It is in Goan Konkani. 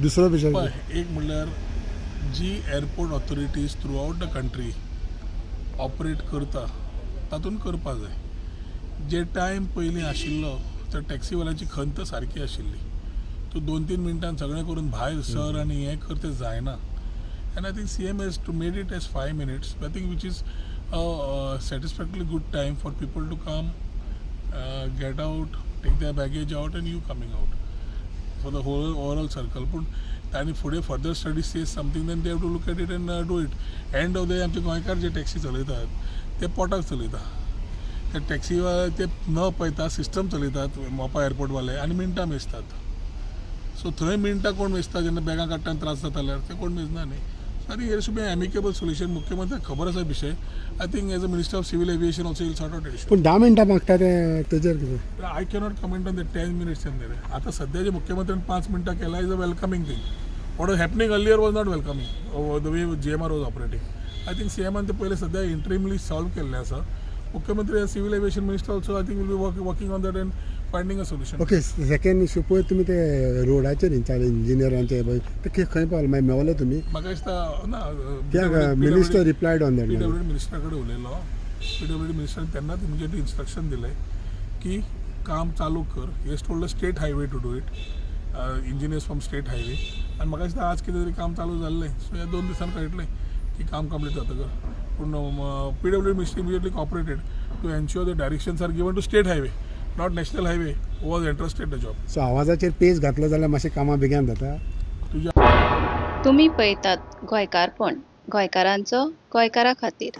दुसरो विशय. पळय, एक म्हणल्यार जी airport authorities throughout the country operate करता, तातूंत करपा जाय. जे टायम पयलीं आशिल्लो, तर टॅक्सीवाल्यांची खंत सारकी आशिल्ली. तूं 2-3 मिनटान सगळें करून भायर सर आनी हें कर, तें जायना. And I think CM has to made it as 5 minutes, I think, which is satisfactory good time for people to come, get out, take their baggage out and you coming out for the whole overall circle. पूण तांणी फुडें further studies says something, then they have to look at it and do it. End of the आमचे गोंयकार जे टॅक्सी चलयतात, ते पोटाक चलयता. ते टॅक्सी ते न पळयता सिस्टम चलयतात मोपा एअरपोर्टवाले आनी मिनटां मेजतात. सो थंय मिनटां कोण मेजता? जेन्ना बॅगां काडटा त्रास जाता जाल्यार ते कोण मेजना न्ही. So I think here should be amicable solution. मुख्यमंत्र्याक खबर आसा विशय. I think as a Minister of Civil Aviation also will sort out issue. पूण 10 मिनटां मागता ते, तेजेर कितें? I cannot comment on the 10 minutes in there. आता सध्या जे मुख्यमंत्र्यांनी 5 मिनटां केला is a welcoming thing. What was happening earlier was not welcoming, the way GMR was operating. I think सीएमान ते पयले सध्या इंटरिमली सॉल्व केल्लें आसा. मुख्यमंत्री, civil aviation minister also, I think, will be working on that and finding a solution. Okay, second issue, पळय, तुमी ते रोडाचेर इंजिनियरांचे पळय, ते खंय पावले? मागीर मेवले तुमी? म्हाका दिसता ना. कित्याक minister replied on that. PWD मिनिस्टरा कडेन उलयलो. पीडब्ल्यूडी मिनिस्टरान तेन्नाच इमिजिएटली इन्स्ट्रक्शन दिलें की काम चालू कर. He told the State Highway to do it, engineers from State Highway. आनी म्हाका दिसता आज कितें तरी काम चालू जाल्लें. सो ह्या 2 दिसान कळटलें की काम कंप्लीट जातकर. पूण PWD minister immediately cooperated to ensure the directions are given to State Highway, not National Highway was entrusted the job. So आवाजाचेर पेज घातलो जाल्यार मातशें कामां बेगीन जाता. तुज्या तुमी पळयतात गोंयकारपण, गोंयकारांचो गोंयकारा खातीर.